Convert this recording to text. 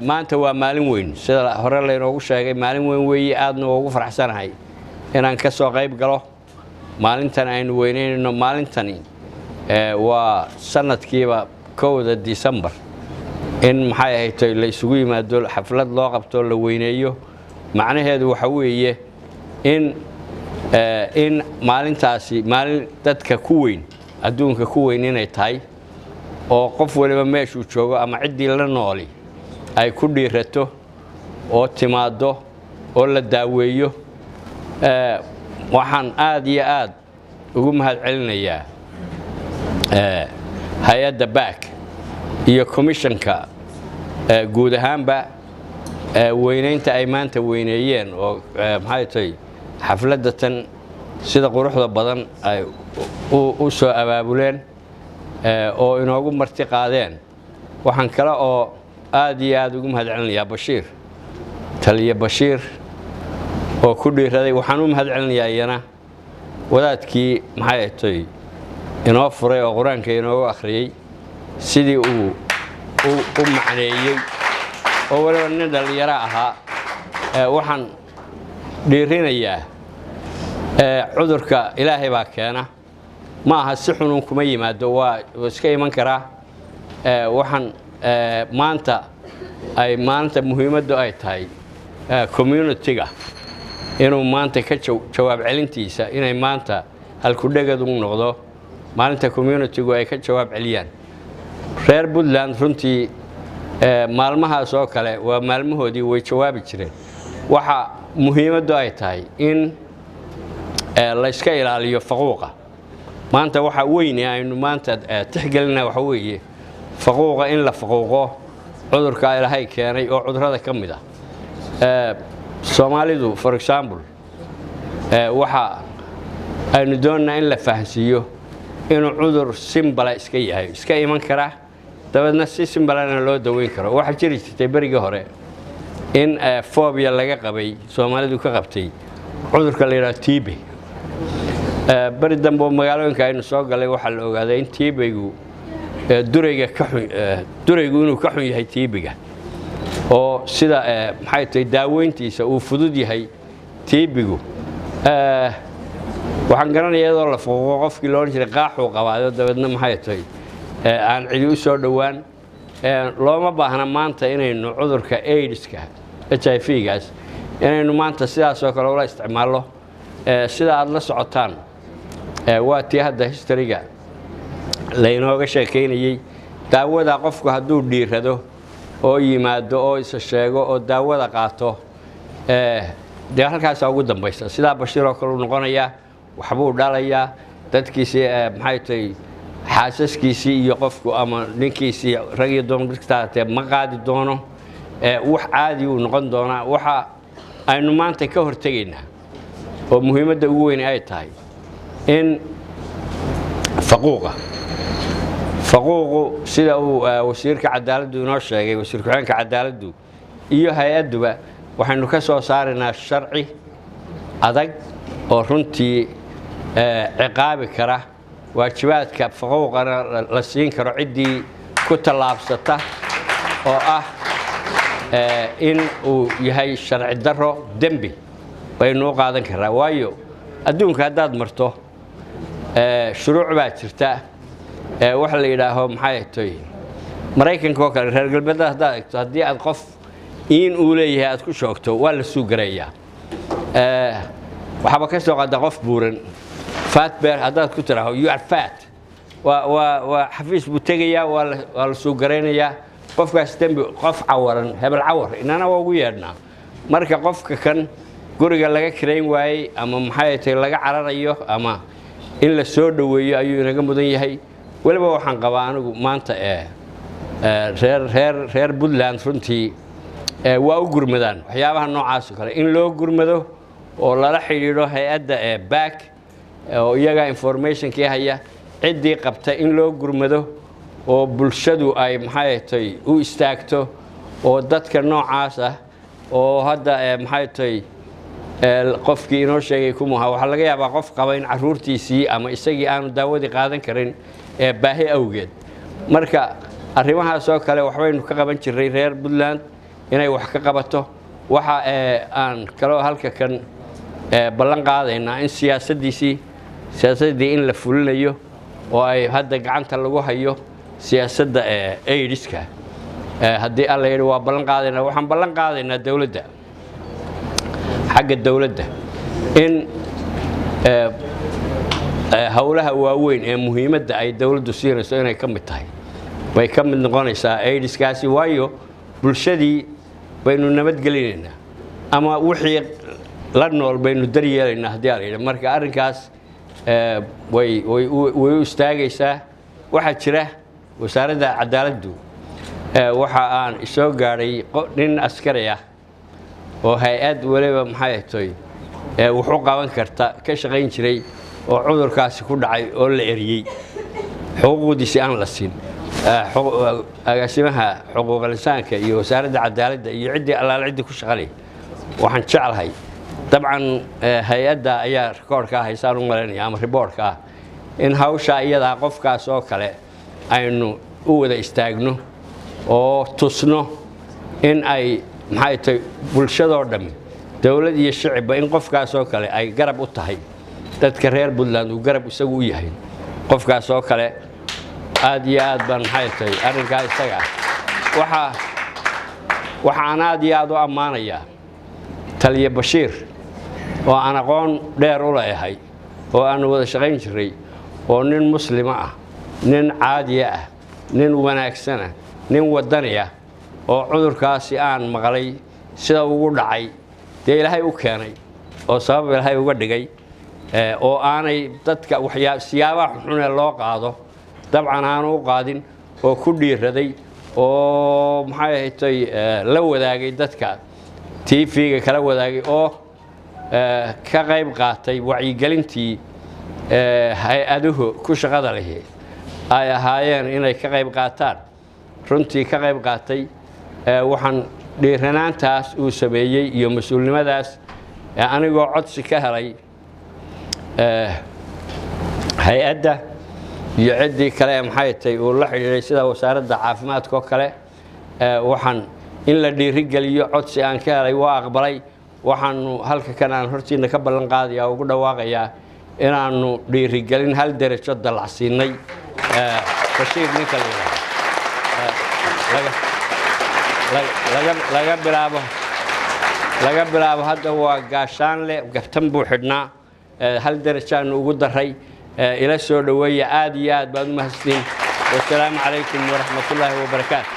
Maanta waa maalin weyn, sida hore laynoogu sheegay, maalin weyn weeye. Aadna waa ugu faraxsanahay inaan ka soo qayb galo maalintan aynu weyneyno. Maalintani waa sanadkiiba 1da Disembar in, maxay ahayd, la isugu yimaado, xaflad loo qabto, la weyneeyo. Macnaheedu waxa weeye in maalintaasi maalin dadka ku weyn, adduunka ku weyn inay tahay, oo qof waliba meeshuu joogo ama ciddii la nooli ay ku dhiirato oo timaaddo oo la daaweeyo. Waxaan aad iyo aad ugu mahad celinayaa hay-adda BAC iyo commissionka guud ahaanba weynaynta ay maanta weyneeyeen oo, maxay tahay, xafladda tan sida quruxda badan ay u soo abaabuleen oo inoogu marti qaadeen. Waxaan kale oo aad iyo aad ugu mahad celinayaa Bashiir, taliye Bashiir oo ku dhiiraday. Waxaan u mahad celinayaa iyana wadaadkii, maxay tahay, inoo furay oo Qur-aanka inoogu akhriyey, sidii uu u macneeyey, oo waliba nin dhallinyaro ahaa. Waxaan dhiirinayaa, cudurka Ilaahay baa keena, ma aha si xunun kuma yimaado, waa iska iman karaa. Waxaan maanta ay maanta muhiimaddu ay tahay community-ga inuu maanta ka jawaab celintiisa, inay maanta halkudhegadu noqdo maalinta community-gu ay ka jawaab celiyaan. Reer Puntland runtii maalmahaas oo kale waa maalmahoodii, way jawaabi jireen. Waxa muhiimaddu ay tahay in layska ilaaliyo faquuqa. Maanta waxa weyne aynu maanta tixgelina waxa weeye faquuqa, in la faquuqo cudurka Ilaahay keenay oo cudurada ka mid ah. Soomaalidu, for example, waxa aynu doonnaa in la fahansiiyo inuu cudur simple iska yahay, iska iman karaa, dabeedna si simple-na loo daweyn karo. Waxaa jiri jirtay berigii hore in phobia laga qabay, Soomaalidu ka qabtay cudurka la yidhaho TB. Beri dambe oo magaalooyinka aynu soo galay waxaa la ogaaday in TB-gu durayga ka xun, duraygu inuu ka xun yahay TB-ga, oo sida, maxay tahay, daaweyntiisa uu fudud yahay TB-gu. Waxaan garanaya iyadoo la fuquuqo qofkii loo odhan jiray qaaxuu qabaayo, dabeedna, maxay tahay, aan cidi u soo dhowaan. Looma baahna maanta inaynu cudurka AIDS-ka, HIV-gaas, inaynu maanta sidaasoo kale ula isticmaallo. Sida aad la socotaan, waa tii hadda history-ga laynooga sheekaynayey. Daawada qofku hadduu dhiirado oo yimaado oo isa sheego oo daawada qaato, dee halkaasaa ugu dambaysa. Sidaa Bashiir oo kale u noqonayaa, waxbuu dhalayaa, dadkiisii, maxay tahay, xaasaskiisii iyo qofku ama ninkiisii, rag iyo dumar midkaatee, ma qaadi doono, wax caadi uu noqon doonaa. Waxa aynu maanta ka hortegaynaa oo muhiimadda ugu weyn ay tahay in faquuqa, faquuqu sida uu wasiirka cadaaladdu inoo sheegay, wasiir ku-xigeenka cadaaladdu iyo hay-adduba, waxaynu ka soo saaraynaa sharci adag oo runtii ciqaabi kara, waajibaadka faquuqana la siin karo ciddii ku tallaabsata, oo ah in uu yahay sharci darro, dembi baynu u qaadan karaa. Waayo, adduunka haddaad marto shuruuc baa jirta. Waxa la yidhaaho, maxay toy, Maraykanka oo kale, reer galbeedada haddaad egto, haddii aad qof in uu leeyahay aad ku shoogto, waa la sue-gareeyaa. Waxaaba ka soo qaada qof buuran, fat bear, haddaad ku tidhaaho "You are fat", waa xafiis buu tegayaa, waa la sue-garaynayaa qofkaas, dembi. Qof cawaran, hebel cawar, inana waa ugu yeedhnaa. Marka qofka kan Guriga laga kirayn waayey ama maxay tahay laga cararayo ama in la soo dhoweeyo ayuu inaga mudan yahay. Weliba waxaan qabaa anigu maanta reer Puntland runtii waa u gurmadaan waxyaabaha noocaas oo kale, in loo gurmado oo lala xidhiidho hay-adda BAC oo iyaga informationkii haya, ciddii qabta in loo gurmado oo bulshadu ay maxay tahay u istaagto, oo dadka noocaas ah oo hadda maxay tahay qofkii inoo sheegay kumuha, waxaa laga yaabaa qof qaba in caruurtiisii ama isagii aanu daawadii qaadan karin ee baahi awgeed. Marka arrimahaas oo kale waxbaynu ka qaban jiray reer Puntland inay wax ka qabato. Waxa aan kaloo halka kan ballan qaadaynaa in siyaasaddii in la fulinayo oo ay hadda gacanta lagu hayo siyaasadda AIDS-ka. Haddii Alla yidhi, waa ballan qaadaynaa. Waxaan ballan qaadaynaa dowladda, xagga dowladda, in howlaha waaweyn ee muhiimadda ay dowladdu siinayso inay ka mid tahay, bay ka mid noqonaysaa AIDS-kaasi, waayo bulshadii baynu nabadgelinaynaa ama wixii la nool baynu daryeelaynaa, haddii Alla yidhi. Marka arrinkaas way u istaagaysaa. Waxaa jira wasaaradda cadaaladdu, waxa aan isoo gaadhay nin askari ah oo hay-ad weliba maxay toy wuxu qaban karta ka shaqayn jiray oo cudurkaasi ku dhacay oo la eriyey, xuquuqdiisii aan la siin. Agaasimaha xuquuqal insaanka iyo wasaaradda cadaaladda iyo ciddii allaale ciddii ku shaqalay, waxaan jeclahay dabcan hay-adda ayaa rikoorhkaa haysaan u malaynaya ama riboorhka ah, in hawshaa iyadaa qofkaas oo kale aynu u wada istaagno oo tusno in ay maxay tahay bulshadoo dhammi, dowlad iyo shicibba, in qofkaas oo kale ay garab u tahay, dadka reer Puntland uu garab isagu u yahay qofkaas oo kale. Aad iyo aad baan maxay tahay arrinkaa isaga ah waxaan aad iyo aad u ammaanayaa taliye Bashiir oo aan aqoon dheer u leeyahay oo aanu wada shaqayn jiray, oo nin muslima ah, nin caadiya ah, nin wanaagsan ah, nin wadani ah, oo cudurkaasi aan maqlay sida ugu dhacay dee Ilaahay u keenay oo sabab Ilaahay uga dhigay, oo aanay dadka waxyaa siyaabaha xunxun ee loo qaado dabcan aanu u qaadin, oo ku dhiiraday oo maxay ahatay la wadaagay dadka, TV-ga kala wadaagay, oo ka qayb qaatay wacyigelintii hay-aduhu ku shaqada lihi ay ahaayeen inay ka qayb qaataan, runtii ka qayb qaatay. Waxaan dhiiranaantaas uu sameeyey iyo mas-uulnimadaas, anigoo codsi ka helay hay-adda iyo ciddii kale ee maxay tahay uu la xidhiidhay sida wasaaradda caafimaadka oo kale, waxaan in la dhiirigeliyo codsi aan ka helay waa aqbalay. Waxaanu halka kan aan hortiina ka ballan qaadaya, ugu dhawaaqayaa inaanu dhiirigelin hal derajo dallacsiinay Bashiir ninka la yidhaahdo. Laga bilaabo hadda waa gaashaanle, gaftan buu xidhnaa, hal derajaanu ugu daray. Ila soo dhoweeya. Aad iyo aad baad u mahadsantiin. Wasalaamu calaykum waraxmatullaahi wabarakaatu.